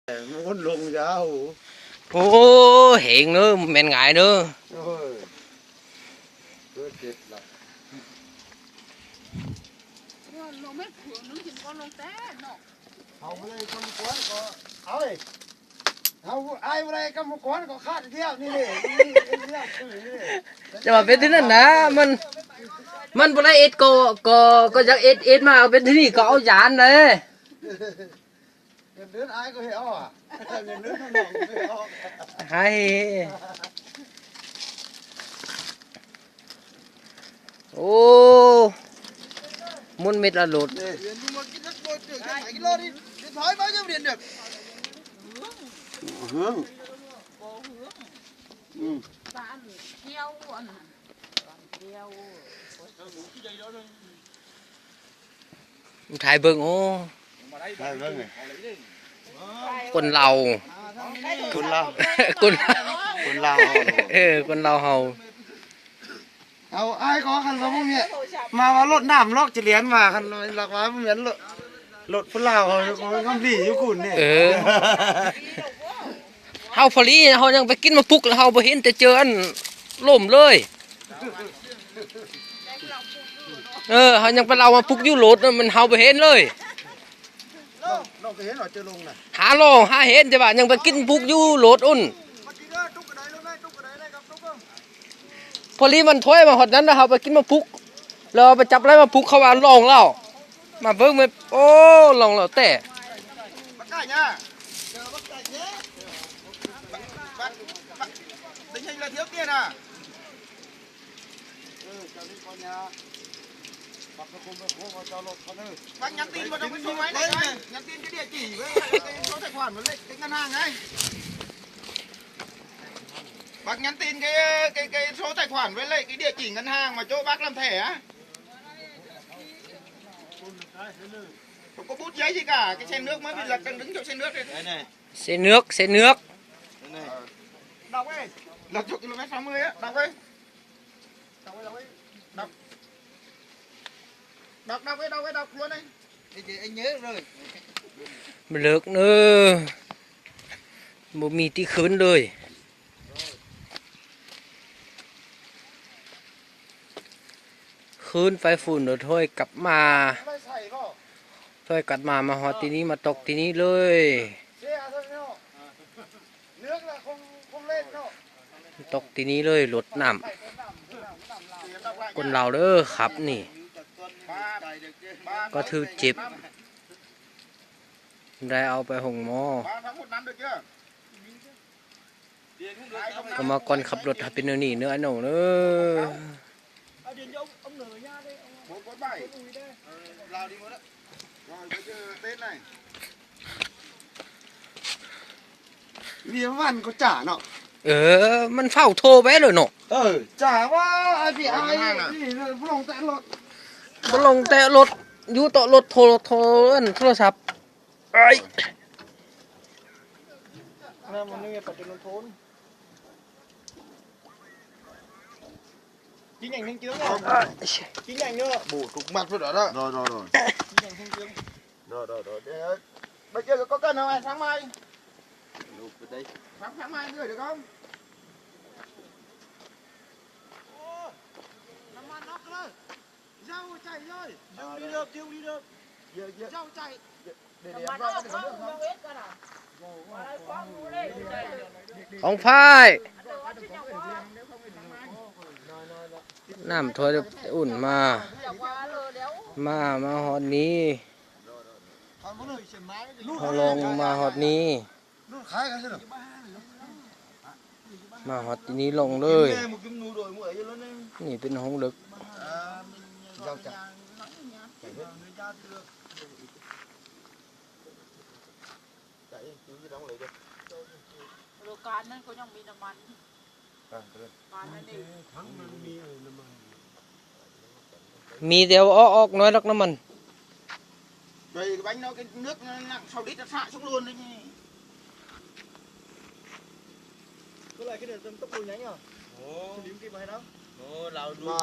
ມັນລົງຍາວ. ໂອ້ ແຮງເດີ ແມ່ນຫງາຍເດີ. ໂອ້ຍ ເກີດເຈັບລະ. ເຮົາບໍ່ໄດ້ກຳມະກອນກໍເອົາເດ ເຮົາອ້າຍບໍ່ໄດ້ກຳມະກອນກໍຂາດດຽວນີ້ເດ. ຈະວ່າເປັນທີ່ນັ້ນນະ ມັນ ມັນບໍ່ໄດ້ເອັດກໍ ກໍ ກໍຢາກເອັດ ເອັດມາເປັນທີ່ນີ້ກໍເອົາຢານເດ້. ເງິນເດືອນອ້າຍກໍໃຫ້ອອກ ເງິນເດືອນນ້ອງກໍໃຫ້ອອກ. ໃຫ້ ໂອ້ ໝຸນເມັດລະໂລດ. ເຮືອງ ອືມ ຖ່າຍເບິ່ງ ໂອ້ ຄົນລາວ ຄົນລາວ ຄົນ ຄົນລາວເຮົາ ເອີ ຄົນລາວເຮົາ. ເອົາ ອ້າຍກໍຄັນວ່າພວກນີ້ມາວ່າລົດນ້ຳລອກຈະຫຼຽນມາ ຄັນລັກວ່າບໍ່ແມ່ນລົດ ລົດຜູ້ລາວເຮົາ ມັນກໍດີຢູ່ຄຸນນີ້. ເອີ ເຮົາພໍດີເຮົາຍັງໄປກິນໝາກປຸກ ແລ້ວເຮົາບໍ່ເຫັນ ແຕ່ເຈີອັນລົ້ມເລີຍ. ເອີ ເຮົາຍັງໄປເລົ່າມາປຸກຢູ່ໂລດ ມັນເຮົາບໍ່ເຫັນເລີຍ. ນ້ອງ ນ້ອງກໍເຫັນວ່າເຈີລົງນະ ຫາລອງຫາເຫັນ ແຕ່ວ່າຍັງໄປກິນປຸກຢູ່ໂລດອຸ່ນ. ພໍດີມັນຖອຍມາຮອດນັ້ນ ແລ້ວເຮົາໄປກິນມາປຸກ ແລ້ວເຮົາໄປຈັບໄລ່ມາປຸກ ເຂົາວ່າລ່ອງແລ້ວ. ມາເບິ່ງແມ່ນ ໂອ້ ລ່ອງແລ້ວແຕ່ ບັກກາຍາ ບັກ ບັກ ໄດ້ຍິນລະທຽວເຕຍນະ. ເອີ ເຈົ້ານີ້ກໍຍາ ບັກກະຄຸມໄປໂຄເຈົ້າລົດເຂົາເດີ. ບັກຍັນຕີນບໍ່ຕ້ອງໄປໂຊໄວ້ນະ ຍັນຕີນກະເດຍຈີ້ເວີຍ ໂຊໄທຂວານມັນເລັກຕິງກັນຫ່າງໄງ. ບັກຍັນຕີນກະ ກະ ກະໂຊໄທຂວານໄວ້ເລີຍ ກະເດຍຈີ້ກັນຫ່າງ ມາໂຈະບັກລຳແທ້ອະ. ເຂົາກໍບຸດໃຫຍ່ຊິກະ ກະເຊເໜືອກມາ ມີຫຼັກກັນດຶງເຈົ້າເຊເໜືອກເດ້. ເຊເໜືອກ ເຊເໜືອກ ດັກເວີຍ ຫຼັກຈົກກິໂລແມັດສາມໝື່ນອະ ດັກເວີຍ. ດັກ ດັກ ດັກເວີຍ ດັກເວີຍ ດັກຄົວນີ້ ໄອ້ເຈົ້າ ໄອ້ເຍີເລີຍ ມັນເລິກເນີ ບໍ່ມີທີ່ຂຶ້ນເລີຍ. ຄືນໄປພຸ້ນ ແລ້ວຖອຍກັບມາ ຖອຍກັບມາ ມາຮອດທີ່ນີ້ ມາຕົກທີ່ນີ້ເລີຍ. ຕົກທີ່ນີ້ເລີຍ ລົດນ້ຳ ຄົນລາວເດີຂັບນີ້ ກໍຖືກເຈັບ ໄດ້ເອົາໄປໂຮງໝໍ. ກໍມາກ່ອນຂັບລົດ ຖ້າເປັນແນວນີ້ເດີ ອ້າຍນ້ອງເດີ. ເວຍວັນກໍຈ່າເນາະ. ເອີ ມັນເຝົ້າໂທໄປເລີຍເນາະ. ເອີ ຈ່າວ່າ ໄອ້ພີ່ອ້າຍ ບໍ່ລົງແຕະລົດ ບໍ່ລົງແຕະລົດ ຢູ່ໂຕະລົດ ໂທ ໂທ ອັນ ໂທລະສັບ. ເອີຍ ນ້ຳມັນຍັງໄປຈົນໂທນ. ກິນຫຍັງເທິງເຈີເນາະ ກິນຫຍັງເນາະ ໂອ້ ທຸກມັດພຸ້ນເນາະ. ໂດຍ ໂດຍ ໂດຍ ກິນຫຍັງເທິງເຈີ ໂດຍ ໂດຍ ໂດຍ. ດຽວໄປເຈີກັນກ່ອນເນາະ ທາງໃໝ່ ລູກໄປໄດ້ ທາງ ທາງໃໝ່ເດີ ດຽວກ່ອນ. ໂອ້ ນ້ຳມັນອອກເລີຍ. ຂອງພາຍ ນ້ຳຖ້ວຍອຸ່ນມາ ມາ ມາຮອດນີ້ ເຮົາລົງມາຮອດນີ້. ມາຮອດທີ່ນີ້ລົງເລີຍ. ນີ້ເປັນຫ້ອງເລິກ. ໂລການນັ້ນກໍຍັງມີນ້ຳມັນ. ມີແຕ່ວ່າອອກ ອອກນ້ອຍດອກນ້ຳມັນ. ໂດຍບັນເນາະ ເລືອກນັກເຊົາດິດສະສົງລຸນນີ້ ກໍຫຼາຍຂຶ້ນເດີ ຕົກລົງໃຫຍ່ເນາະ. ໂອ້ ສະລິມທີ່ບໍ່ໃຫ້ເຮົາ ໂອ້ ລາວດຸ ມາ